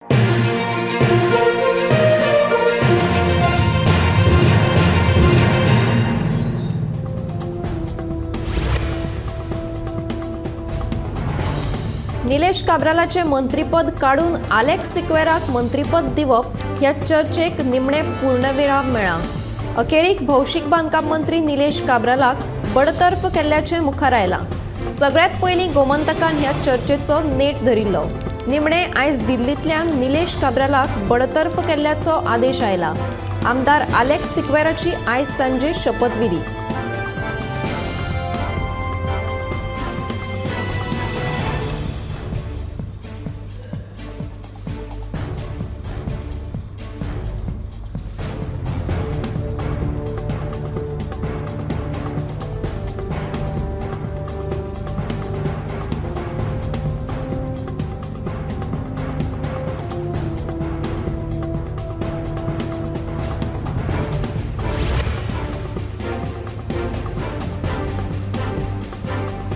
निलेश काब्रालाचें मंत्रीपद काडून आलेक्स सिक्वेराक मंत्रीपद दिवप ह्या चर्चेक निमणें पूर्णविराम मेळ्ळां. अखेरीक भौशीक बांदकाम मंत्री निलेश काब्रालाक बडतर्फ केल्ल्याचें मुखार आयलां. सगळ्यांत पयलीं गोमंतकान ह्या चर्चेचो नेट धरिल्लो. निमणें आयज दिल्लींतल्यान निलेश काब्रालाक बडतर्फ केल्ल्याचो आदेश आयला. आमदार आलेक्स सिक्वेराची आयज सांजे शपथविधी.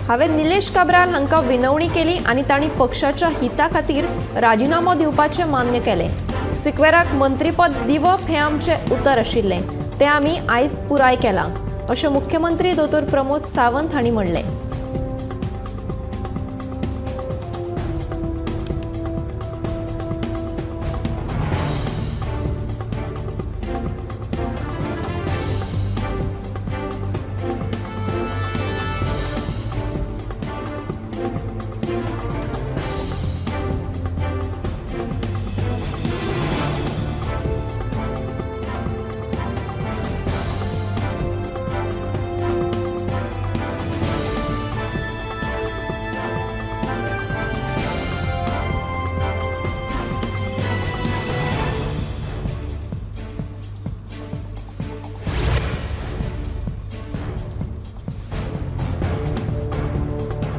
हांवें निलेश काब्राल हांकां विनवणी केली आनी तांणी पक्षाच्या हिता खातीर राजिनामो दिवपाचें मान्य केलें. सिक्वेराक मंत्रीपद दिवप हें आमचें उतर आशिल्लें, तें आमी आयज पुराय केलां, अशें मुख्यमंत्री दोतोर प्रमोद सावंत हांणी म्हणलें.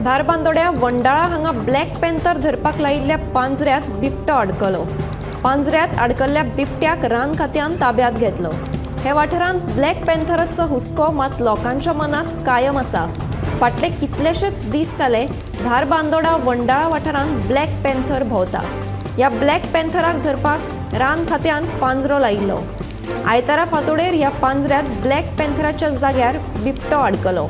धारबांदोड्या वंडाळा हांगा ब्लॅक पॅन्थर धरपाक लायिल्ल्या पांजऱ्यांत बिबटो आडकलो. पांजऱ्यांत आडकल्ल्या बिबट्याक रान खात्यान ताब्यांत घेतलो. हे वाठारांत ब्लॅक पॅन्थराचो हुस्को मात लोकांच्या मनांत कायम आसा. फाटले कितलेशेच दीस जाले धारबांदोडा वंडाळा वाठारांत ब्लॅक पॅन्थर भोंवता. ह्या ब्लॅक पॅन्थराक धरपाक रान खात्यान पांजरो लायिल्लो. आयतारा फांतोडेर ह्या पांजऱ्यांत ब्लॅक पॅन्थराच्या जाग्यार बिबटो आडकलो.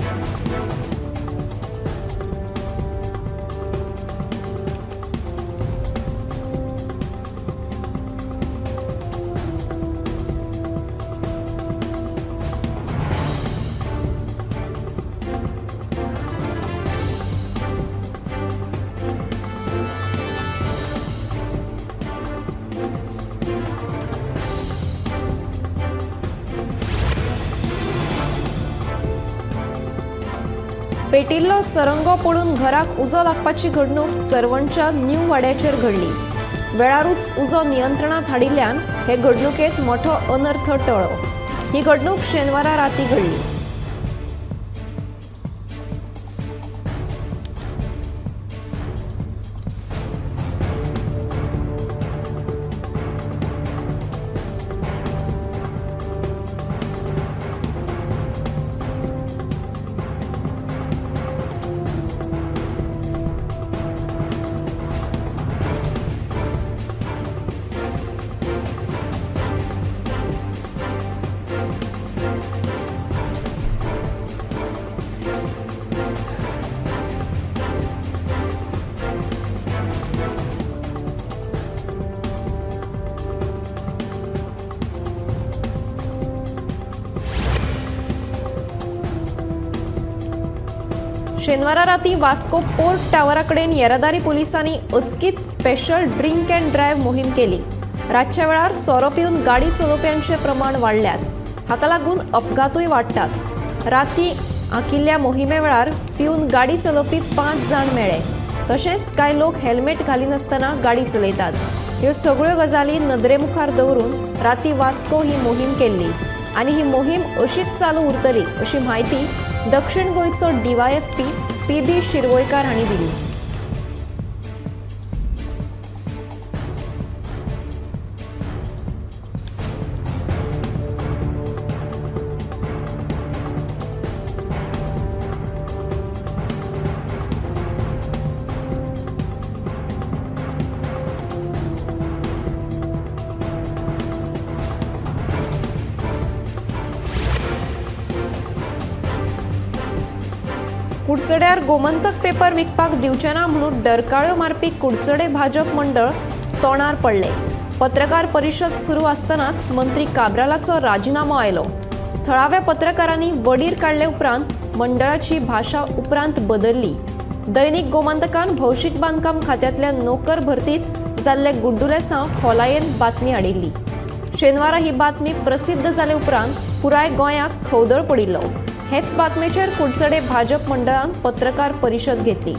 पेटिल्लो सरंगो पडून घराक उजो लागपाची घडणूक सरवणच्या न्यू वाड्याचेर घडली. वेळारूच उजो नियंत्रणांत हाडिल्ल्यान हे घडणुकेंत मोठो अनर्थ टळ्ळो. ही घडणूक शेनवारा राती घडली. शेनवारा राती वास्को पोर्ट टावरा कडेन येरादारी पुलिसांनी अचकीत स्पेशल ड्रिंक अँड ड्रायव्ह मोहीम केली. रातच्या वेळार सोरो पिवन गाडी चलोवप्यांचें प्रमाण वाडल्यात. हाका लागून अपघातूय वाडटात. राती आंखिल्ल्या मोहिमे वेळार पिवन गाडी चलोवपी 5 जाण मेळ्ळे. तशेंच कांय लोक हेल्मेट घालिनासतना गाडी चलयतात. ह्यो सगळ्यो गजाली नदरे मुखार दवरून राती वास्को ही मोहीम केल्ली आनी ही मोहीम अशीच चालू उरतली अशी म्हायती दक्षिण गोंयचो डीवायएसपी पी.बी. शिरवयकार हांणी दिली. कुडचड्यार गोमंतक पेपर विकपाक दिवचे ना म्हणून डरकाळ्यो मारपी कुडचडे भाजप मंडळ तोंडार पडले. पत्रकार परिशद सुरू आसतनाच मंत्री काब्रालाचो राजिनामो आयलो. थळाव्या पत्रकारांनी वडीर काडले उपरांत मंडळाची भाशा उपरांत बदलली. दैनिक गोमंतकान भौशीक बांदकाम खात्यांतल्या नोकर भरतीत जाल्ले गुड्डुलेसांव खोलायेन बातमी हाडिल्ली. शेनवारा ही बातमी प्रसिद्ध जाले उपरांत पुराय गोंयांत खवदळ पडिल्लो. हेच बातमेचेर कुडचडे भाजप मंडळान पत्रकार परिशद घेतली.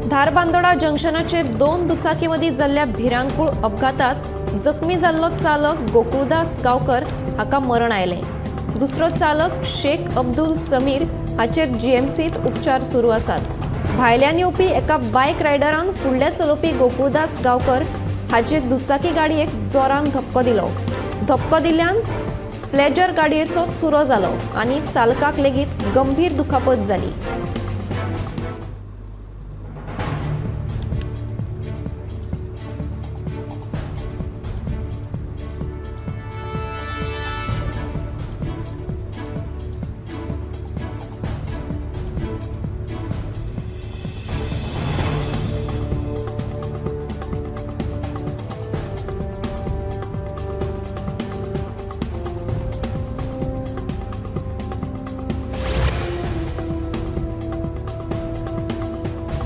धारबांदोडा जंक्शनाचेर दोन दुचाकी मदीं जाल्ल्या भिरांकूळ अपघातात जखमी जाल्लो चालक गोकुळदास गांवकर हाका मरण आयलें. दुसरो चालक शेख अब्दुल समीर हाचेर जीएमसींत उपचार सुरू आसात. भायल्यान येवपी एका बायक रायडरान फुडल्या चलोवपी गोकुळदास गांवकर हाचे दुचाकी गाडयेक जोरान धपको दिलो. धपको दिल्ल्यान प्लेजर गाडयेचो चुरो जालो आनी चालकाक लेगीत गंभीर दुखापत जाली.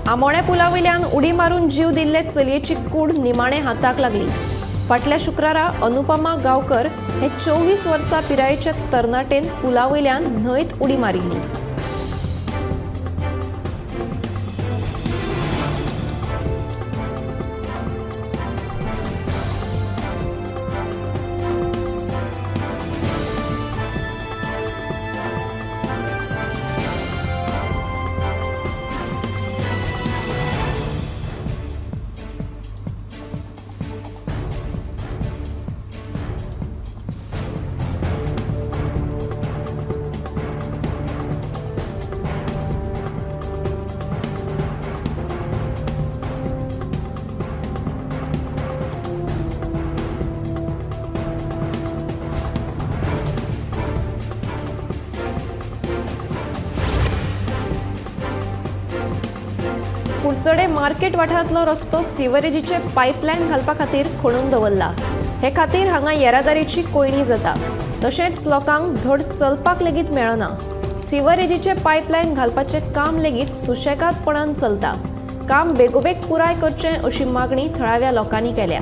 आमोण्या पुलावयल्यान उडी मारून जीव दिल्ले चलयेची कूड निमाणे हाताक लागली. फाटल्या शुक्रारा अनुपमा गांवकर हे 24 वर्सां पिरायेचे तरणाटेन पुलावयल्यान न्हंयत उडी मारिल्ली. कुडचडे मार्केट वाठारांतलो रस्तो सिवरेजीचे पायपलायन घालपा खातीर खणून दवरला. हे खातीर हांगा येरादारीची कोंयडी जाता. तशेंच लोकांक धड चलपाक लेगीत मेळना. सिवरेजीचे पायपलायन घालपाचें काम लेगीत सुशेगादपणान चलता. काम बेगोबेग पुराय करचें अशी मागणी थळाव्या लोकांनी केल्या.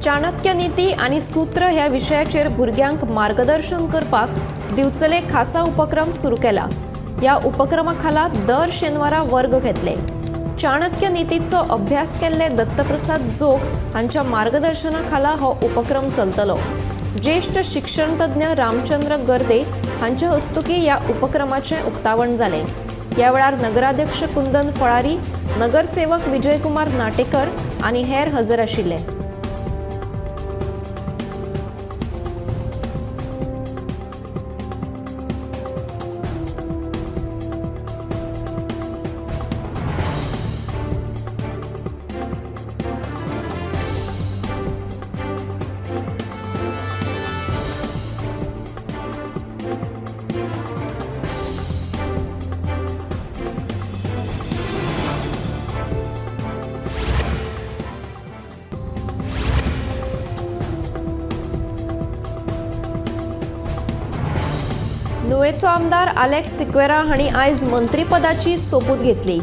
चाणक्य नीती आनी सूत्र ह्या विशयाचेर भुरग्यांक मार्गदर्शन करपाक दिवचले खासा उपक्रम सुरू केला. ह्या उपक्रमा खाला दर शेनवारा वर्ग घेतले. चाणक्य नीतीचो अभ्यास केल्ले दत्तप्रसाद जोग हांच्या मार्गदर्शना खाला हो उपक्रम चलतलो. ज्येष्ठ शिक्षणतज्ञ रामचंद्र गर्दे हांचे हस्तुकी ह्या उपक्रमाचें उक्तावण जालें. ह्या वेळार नगराध्यक्ष कुंदन फळारी, नगरसेवक विजयकुमार नाटेकर आनी हेर हजर आशिल्ले. नुवेचो आमदार आलेक्स सिक्वेरा हांणी आयज मंत्रीपदाची सोपूत घेतली.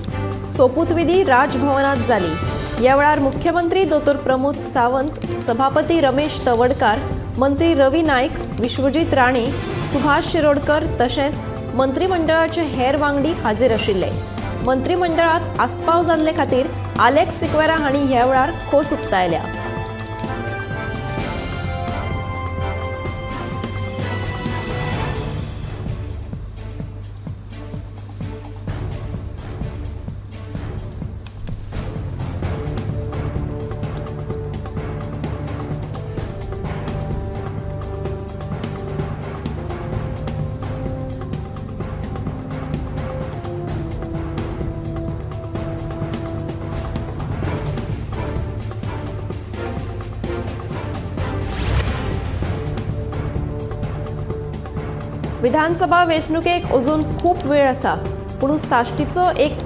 सोपूतविधी राजभवनात जाली. ह्या वेळार मुख्यमंत्री दोतोर प्रमोद सावंत, सभापती रमेश तवडकार, मंत्री रवी नायक, विश्वजीत राणे, सुभाष शिरोडकर तशेंच मंत्रिमंडळाचे हेर वांगडी हाजीर आशिल्ले. मंत्रिमंडळात आस्पाव जाल्ले खातीर आलेक्स सिक्वेरा हांणी ह्या वेळार खोस उक्तायल्या. विधानसभा वेंचणुकेक अजून खूब वेळ आसा, पूण साश्टीचो एक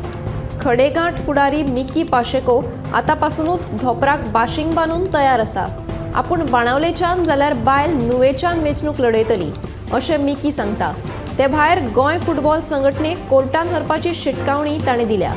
खडेगांठ फुडारी मिकी पाशेको आतांपासूनच धोपराक बाशिंग बांदून तयार आसा. आपूण बाणावलेच्यान जाल्यार बायल नुवेच्यान वेंचणूक लढयतली अशें मिकी सांगता. ते भायर गोंय फुटबॉल संघटनेक कोर्टान व्हरपाची शिटकावणी ताणें दिल्या.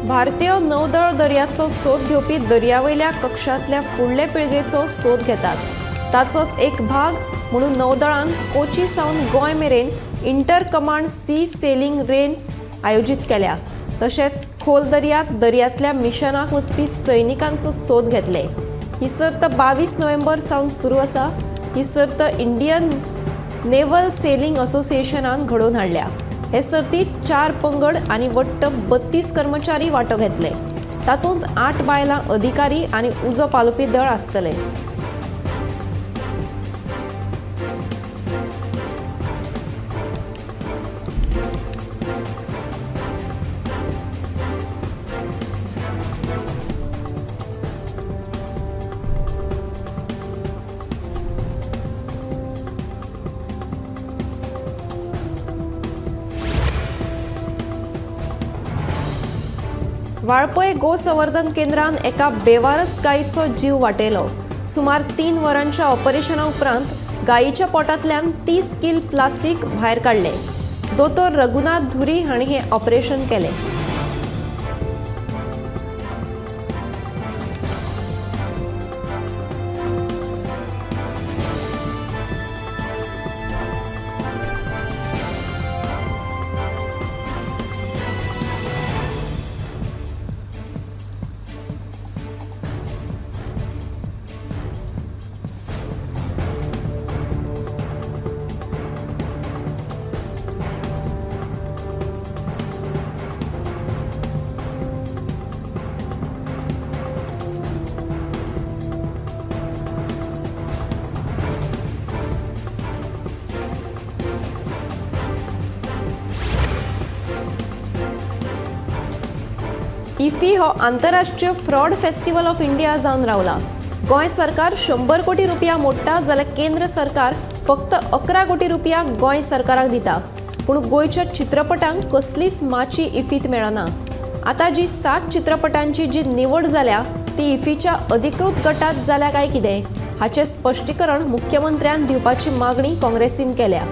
भारतीय नौदळ दर्याचो सोद घेवपी दर्यावयल्या कक्षांतल्या फुडले पिळगेचो सोद घेतात. ताचोच एक भाग म्हणून नौदळान कोची सावन गोंय मेरेन inter command sea sailing run आयोजीत केल्या. तशेंच खोल दर्यात दर्यांतल्या मिशनाक वचपी सैनिकांचो सोद घेतले. ही सर्त 22 नोव्हेंबर सावन सुरू आसा. ही सर्त इंडियन नेव्हल सेलिंग असोसिएशनान घडोवन हाडल्या. हे सर्तीत 4 पंगड आनी वट्ट 32 कर्मचारी वांटो घेतले. तातूंत 8 बायलां अधिकारी आनी उजो पालोवपी दळ आसतले. वाळपय गोसंवर्धन केंद्रान एका बेवारस गायीचो जीव वाटयलो. सुमार 3 वरांच्या ऑपरेशना उपरांत गायीच्या पोटांतल्यान 30 किल प्लास्टीक भायर काडले. दोतोर रघुनाथ धुरी हांणी हें ऑपरेशन केलें. इफी हो आंतरराष्ट्रीय फ्रॉड फेस्टिवल ऑफ इंडिया जावन रावला. गोंय सरकार 100 कोटी रुपया मोडटा जाल्यार केंद्र सरकार फक्त 11 कोटी रुपया गोंय सरकाराक दिता. पूण गोंयच्या चित्रपटांक कसलीच माची इफीत मेळना. आतां जी 7 चित्रपटांची जी निवड जाल्या ती इफीच्या अधिकृत गटात जाल्या काय कितें हाचें स्पश्टीकरण मुख्यमंत्र्यान दिवपाची मागणी काँग्रेसीन केल्या.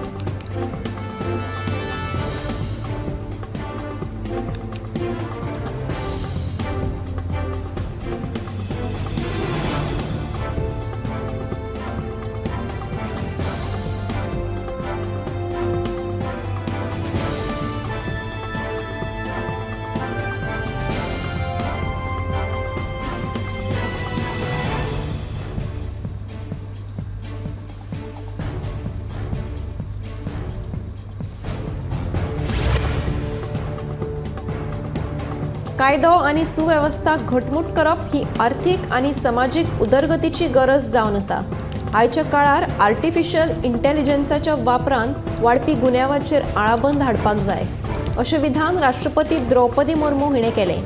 कायदो आनी सुवेवस्था घटमूट करप ही आर्थीक आनी समाजीक उदरगतीची गरज जावन आसा. आयच्या काळार आर्टिफिशियल इंटेलिजन्साच्या वापरान वाडपी गुन्यांवाचेर आळाबंद हाडपाक जाय अशें विधान राष्ट्रपती द्रौपदी मुर्मू हिणें केलें.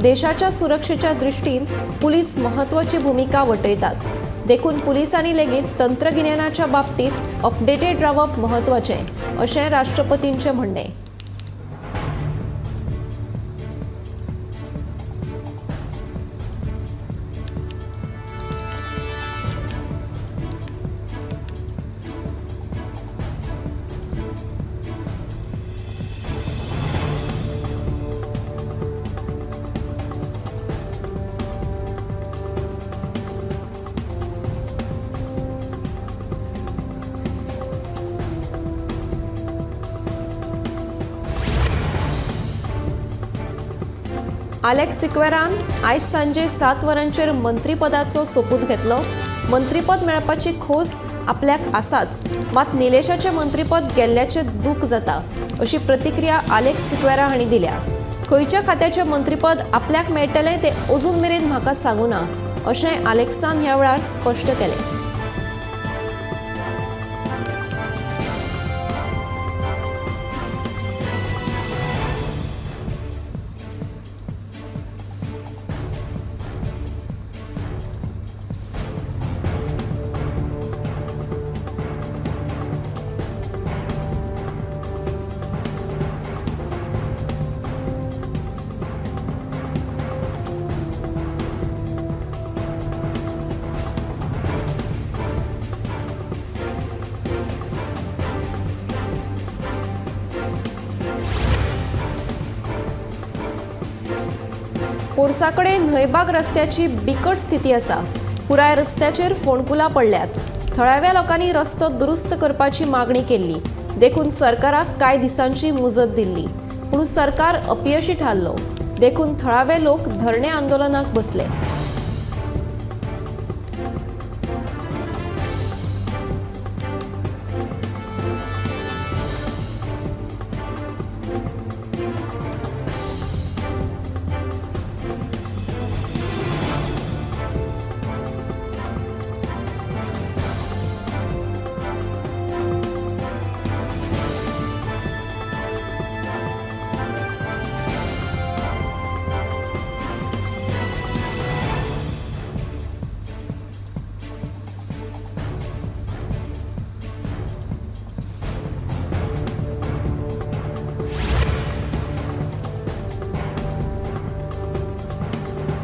देशाच्या सुरक्षेच्या दृश्टीन पुलीस म्हत्वाची भुमिका वटयतात, देखून पुलिसांनी लेगीत तंत्रगिन्यानाच्या बाबतींत अपडेटेड रावप म्हत्वाचें अशें राष्ट्रपतींचें म्हणणें. आलेक्स सिक्वेरान आयज सांजे 7 वरांचेर मंत्रीपदाचो सोपूत घेतलो. मंत्रीपद मेळपाची खोस आपल्याक आसाच, मात निलेशाचें मंत्रीपद गेल्ल्याचें दूख जाता अशी प्रतिक्रिया आलेक्स सिक्वेरा हांणी दिल्या. खंयच्या खात्याचें मंत्रीपद आपल्याक मेळटलें तें अजून मेरेन म्हाका सांगू ना अशें आलेक्सान ह्या वेळार स्पश्ट केलें. पोरसाकडे न्हंयबाग रस्त्याची बिकट स्थिती आसा. पुराय रस्त्याचेर फोंडकुलां पडल्यात. थळाव्या लोकांनी रस्तो दुरुस्त करपाची मागणी केल्ली, देखून सरकाराक कांय दिसांची मुजत दिल्ली, पूण सरकार अपयशी थारलो. देखून थळावे लोक धरणे आंदोलनाक बसले.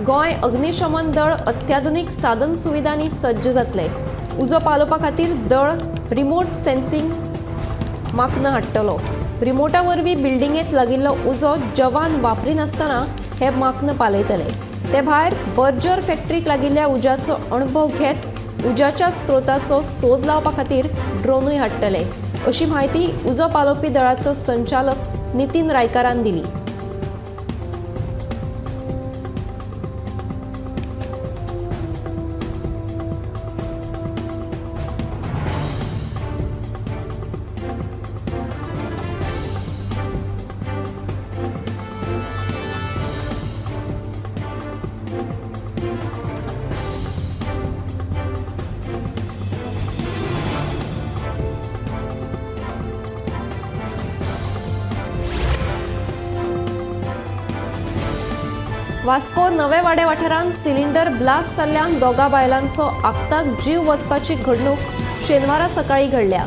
गोंय अग्निशमन दळ अत्याधुनिक साधन सुविधांनी सज्ज जातले. उजो पालोवपा खातीर दळ रिमोट सेन्सिंग माकनां हाडटलो. रिमोटा वरवीं बिल्डिंगेंत लागिल्लो उजो जवान वापरिनासतना हे माकन पालयतले. ते भायर बर्जर फॅक्टरीक लागिल्ल्या उज्याचो अणभव घेत उज्याच्या स्त्रोताचो सोद लावपा खातीर ड्रोनूय हाडटले अशी म्हायती उजो पालोवपी दळाचो संचालक नितीन रायकारान दिली. वास्को नवे वाडे वाठारांत सिलिंडर ब्लास्ट जाल्ल्यान दोगा बायलांचो आक्ताक जीव वचपाची घडणूक शेनवारा सकाळी घडल्या.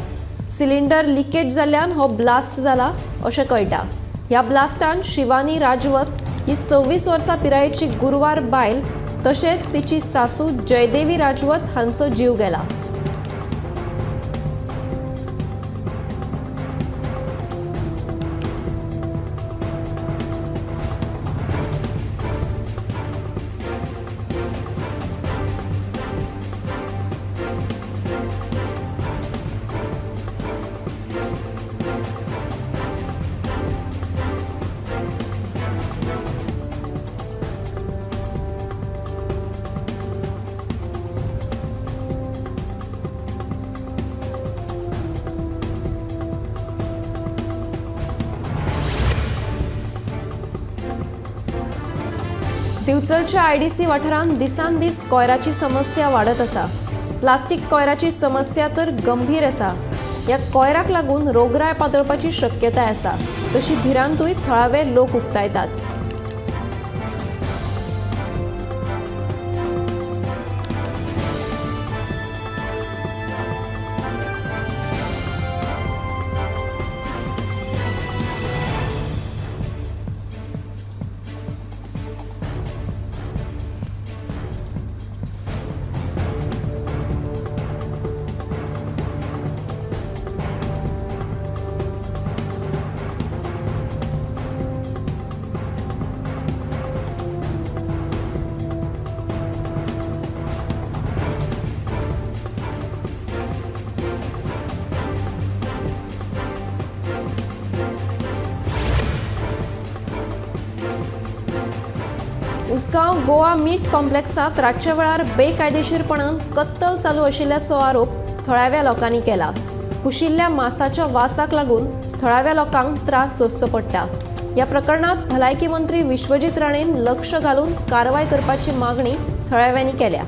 सिलिंडर लिकेज जाल्ल्यान हो ब्लास्ट जाला अशें कळटा. ह्या ब्लास्टान शिवानी राजवत ही 26 वर्सां पिरायेची गुरवार बायल तशेंच तिची सासू जयदेवी राजवत हांचो जीव गेला. दिवचलच्या आयडीसी वाठारांत दिसान दीस कोयराची समस्या वाडत आसा. प्लास्टीक कोयराची समस्या तर गंभीर आसा. ह्या कोयराक लागून रोगराय पातळपाची शक्यताय आसा, तशी भिरांतूय थळावे लोक उक्तायतात. उसगांव गोवा मीट कॉम्प्लेक्सांत रातच्या वेळार बेकायदेशीरपणान कत्तल चालू आशिल्ल्याचो आरोप थळाव्या लोकांनी केला. कुशिल्ल्या मासाच्या वासाक लागून थळाव्या लोकांक त्रास सोंसचो पडटा. ह्या प्रकरणांत भलायकी मंत्री विश्वजीत राणेन लक्ष घालून कारवाय करपाची मागणी थळाव्यांनी केल्या.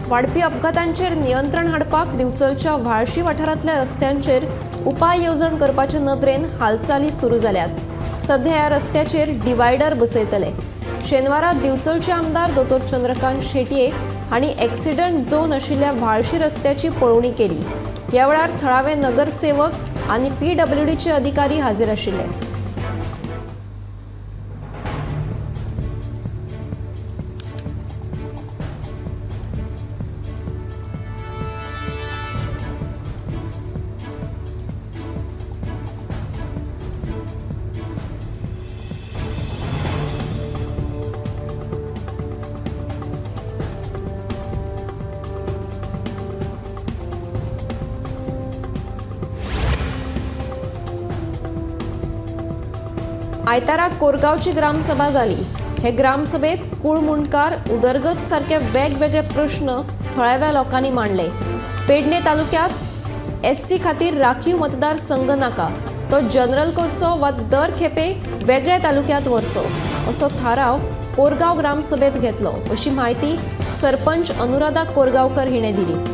वाडपी अपघातांचेर नियंत्रण हाडपाक दिवचलच्या व्हाळशी वाठारांतल्या रस्त्यांचेर उपाय येवजण करपाचे नदरेन हालचाली सुरू जाल्यात. सध्या ह्या रस्त्याचेर डिवायडर बसयतले. शेनवारा दिवचलचे आमदार दोतोर चंद्रकांत शेटये हांणी एक्सिडंट झोन आशिल्ल्या व्हाळशी रस्त्याची पळोवणी केली. ह्या वेळार थळावे नगरसेवक आनी पीडब्ल्यूडीचे अधिकारी हाजीर आशिल्ले. आयतारा कोरगांवची ग्रामसभा जाली. हे ग्रामसभेत कुळमुंडकार उदरगत सारखे वेगवेगळे प्रश्न थळाव्या लोकांनी मांडले. पेडणे तालुक्यात एससी खातीर राखीव मतदारसंघ नाका, तो जनरल करचो वा दर खेपे वेगळ्या तालुक्यात व्हरचो असो थाराव कोरगांव ग्रामसभेत घेतलो, अशी म्हायती सरपंच अनुराधा कोरगांवकर हिणे दिली.